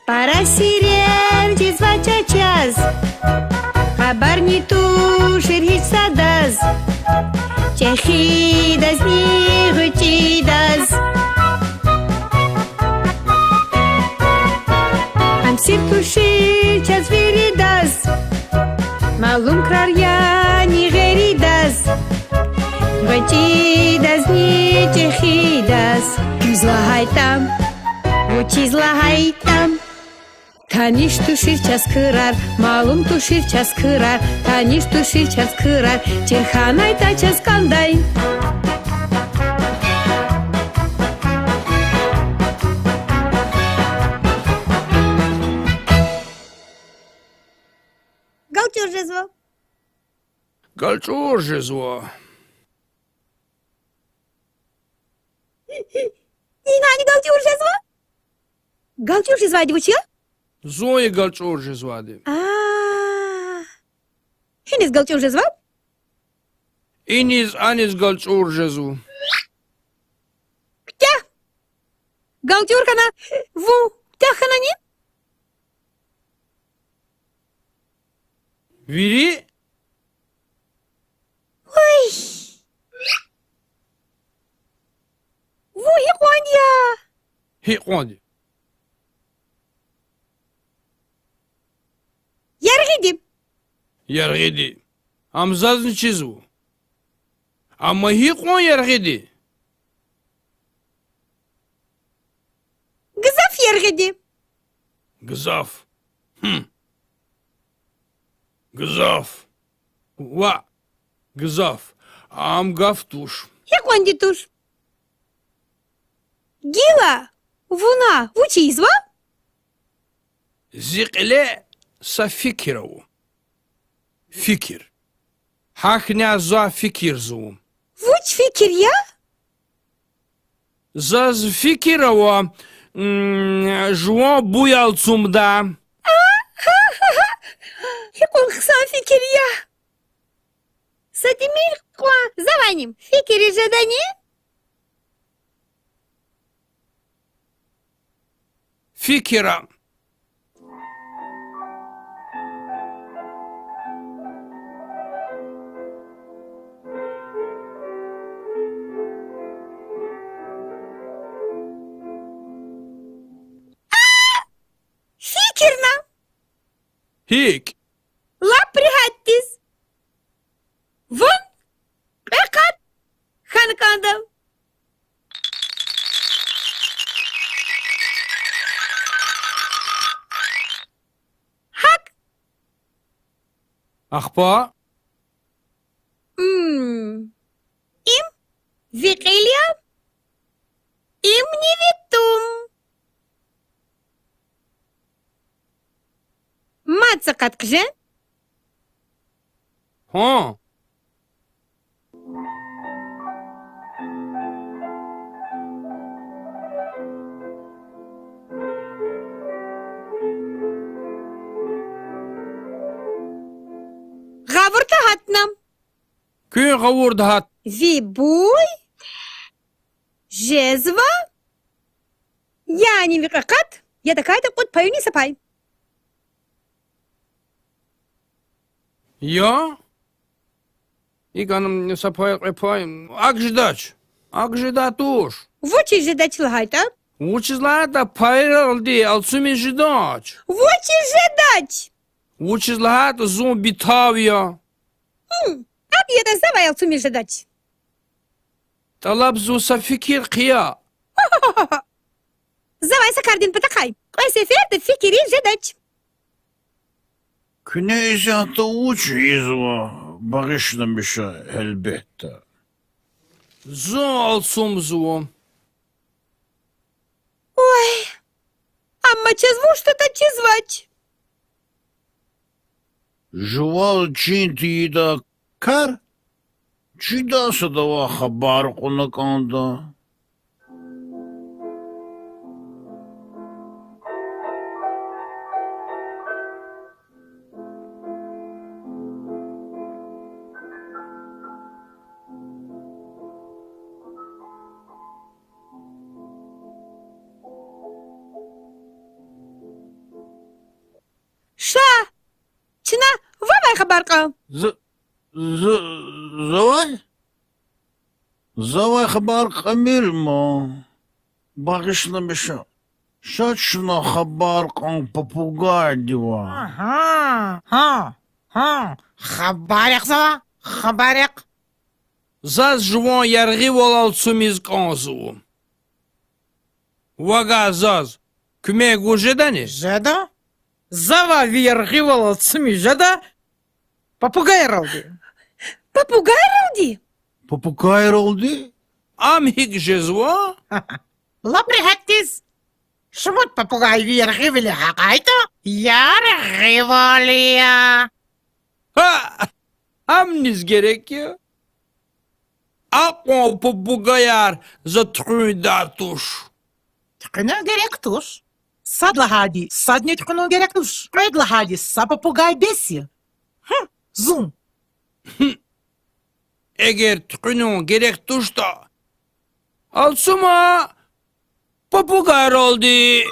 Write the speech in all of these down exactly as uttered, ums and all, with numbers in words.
Пара сирер чизвач чаз, хабарни тушир гьич садаз, чӀехидазни гъвечӀидаз. Ам сир тушир чаз виридаз, малум крар яни гъеридаз, гъвечӀидазни чӀехидаз. Куьз лагьайтӀа, вучиз лагьайтӀа, таниш тушир чаз крар, малум тушир чаз крар, таниш тушир чаз крар, чир хьанайтӀа чаз кӀандай. ГалчӀур жезва. ГалчӀур жезва. Инани галчӀур жезва? ГалчӀур жезвайди вуч я? Зун я галчӀур жезвайди. А. Гьиниз галчӀур жезва? Иниз, аниз галчӀур жезва. Куьтягь. ГалчӀур хьана, вун куьтягь хьанани? Вири? Вуй! Вун гьикьванди я? Гьикьванди? Яргъиди. Яргъиди. Ам зазни чизва. Амма гьикьван яргъиди? Гзаф яргъиди. Гзаф. Гьм. Гзаф. Ваъ, гзаф. Ам гаф туш. Гьикьванди туш? Гила вуна вуч ийизва? Зи кьиле са фикир ава. Фикир. Гьахьняй за фикирзава. Вуч фикир я? Заз фикир ава, жуван буй алцумда. Гьикьван хъсан фикир я! Са тӀимил кьван завайни фикириз жедани? Фикира. Фикирна. ГьикӀ? Лап регьятдиз. Вун кьве къат хьана кӀанда. ГьакӀ. Ахпа? Им ви кьил я, имни ви тум. Мад са къат хъжен. Гьа. Гъавурда гьатна. Куьн гъавурда гьат? Ви буй жезва, яни ви кьве къат, я тахьайтӀа кьуд паюни са пай. Я? ИкӀ, ана, са пай, кьве пай. АкӀ жедач. АкӀ жедай туш. Вучиз жедач лагьайтӀа? Вучиз лагьайтӀа пайралди алцумиз жедач. Вучиз жедач? Вучиз лагьайтӀа зун битав я. ГьакӀ ятӀа завай алцумиз жедач. ТӀалаб зун са фикир хъия. Завай са кардин патахъай кьве сеферда фикириз жедач. Куьне исятда вуч ийизва, багъишламиша, гьелбетда. Зун алцумзава. Ой, амма чаз вуч ятӀа чизвач. Жуваз чин тийидай кар чидай садавай хабар кьуна кӀанда. хабар кьан. З-, з-, завай? Завай хабар кьамир ман. Багъишламиша. Ша чна хабар кьан попугайдивай. Агьа, гьа, гьа. Хабар яхъ завай, хабар яхъ. Заз жуван яргъивал алцумиз кӀанзава. Вавай заз куьмек гуз жедани? Жеда. Завай ви яргъивал алцумиз жеда попугайралди. Попугайралди? Попугайралди? Ам гьикӀ жезва? Лап регьятдиз. Шумуд попугай ви яргъивиле гьакьайтӀа, яргъивал я. Гьа, ам низ герек я? Акьван попугаяр за туькьуьндай туш. Туькьуьнун герек туш. Сад лагьайди садни туькьуьнун герек туш. Кьвед лагьайди са попугай бес я. Гьм, зун. Эгер туькьуьнун герек туштӀа, алцума попугайралди.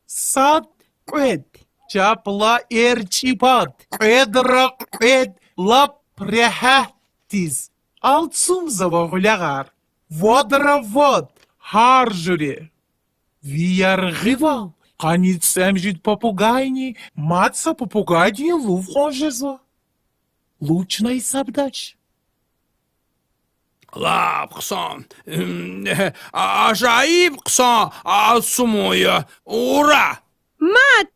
Сад, кьвед, чапла эрчӀи пад, кьведра кьвед, лап регьятдиз. Алцумзава гъуьлягъар, вадра вад, гьар жуьре. Ви яргъивал къанни цӀемуьжуьд попугайни мад са попугайдин лув кьван жезва. Лув чна гьисабдач. Лап хъсан, ажайиб хъсан алцумун я. Ура! Мад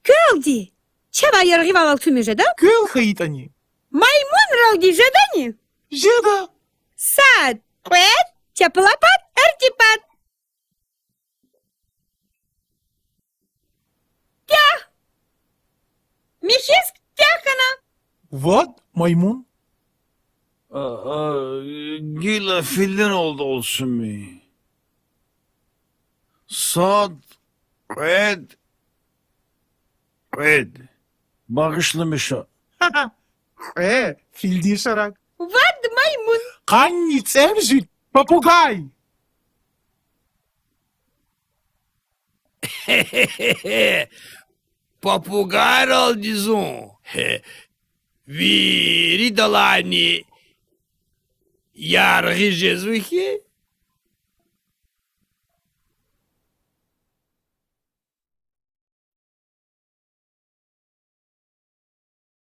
квелди чавай яргъивал алцумиз жеда? Квел хьайитӀани? Маймунралди жедани? Жеда. Сад, кьвед, чапла пад, эрчӀи пад. Тягь! Михьиз тягь хьана. Вад маймун. А, а, гила филералди алцумир. Сад, кьвед, кьвед. Багъишламиша. Кьве филдин шараг. Вад маймун. Къанни цӀемуьжуьд попугай. Попугайралди зун виридалайни яргъи жезва хьи.